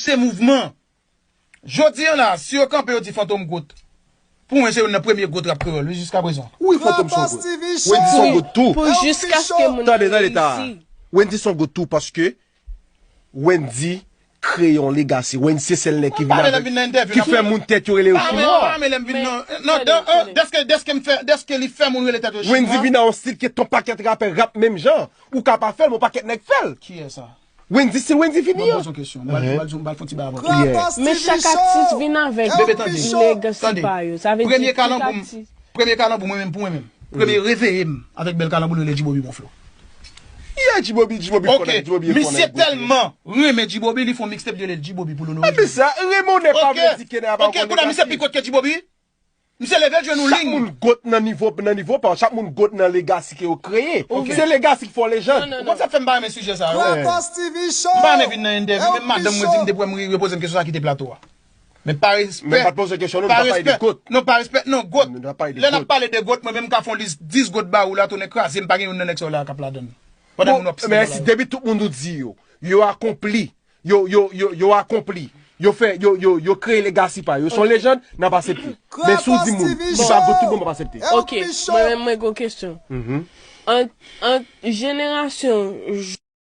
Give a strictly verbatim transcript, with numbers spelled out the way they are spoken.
se mouvman. Jodi a la, si yo kanpe, yo di Fantom Goat. Pou mwen, se youn nan premye goat rap kreyòl, wi, jiskaprezan. Wi, Fantom son goat. Wendy son goat tou. Pou jiskaske moun nan reisi. Wendy son goat tou paske Wendy kreye yon legacy. Wendy se sèl nèg ki vin avèk, ki fè moun tèt yo rele yo chinwa. Deske li fè moun rele tèt yo chinwa. Wendy vin nan yon stil ke ton pakèt rapè rap menm jan. Ou ka pa fè l, men yon pakèt nèg fè l. Kiyès sa? Wendy, se Wendy fini an. Mwen poze yon kesyon. Mwen pral di yon, mwen pral fè yon ti bagay avè w. Men chak atis vin avèk legacy pa yo. Sa vle di tout atis. Premye kalanbou mwen menm pou mwen menm. Premye reveye m avèk bèl kalanbou nou rele Djibobi Bonflo. Yeah, Djibobi, Djibobi fò nèg, Djibobi fò nèg. Misye tèlman renmen Djibobi, li fè yon mixtape li rele Djibobi pou l onore Djibobi. Sa renmen w nèg pa vle di ke nèg pa konn legacy. Kounye a misye pi goat ke Djibobi? Misye leve l jwenn yon liy. Chak moun goat nan nivo nan nivo pa yo. Chak moun goat nan legacy ke yo kreye. Se legacy ki fè w lejann. Ou konn sa k fè m pa renmen sijè sa yo? M pa renmen vin nan entèvyou, menm madanm mwen di m te pou wè m repoze m kesyon sa kite plato a. Men pa respè. Men m pa t poze kesyon non, nou t ap pale de goat. Non, pa respè, non, goat. Lè n ap pale de goat, mwen menm m ka fè yon lis dis goat ba ou la, tonnè kraze m, pa gen youn nan nèg sa yo la k ap ladan l. Pandan moun w ap site la yo. Men si depi tout moun ou di yo, yo akonpli. Yo, yo, yo, yo akonpli. Yo fè, yo, yo, yo kreye legacy pa yo. Yo se yon lejann, n ap aksepte. Men si w di moun, si sa goat tout bon, m ap aksepte. Ok, mwen menm mwen gen yon kesyon. Ant, ant jenerasyon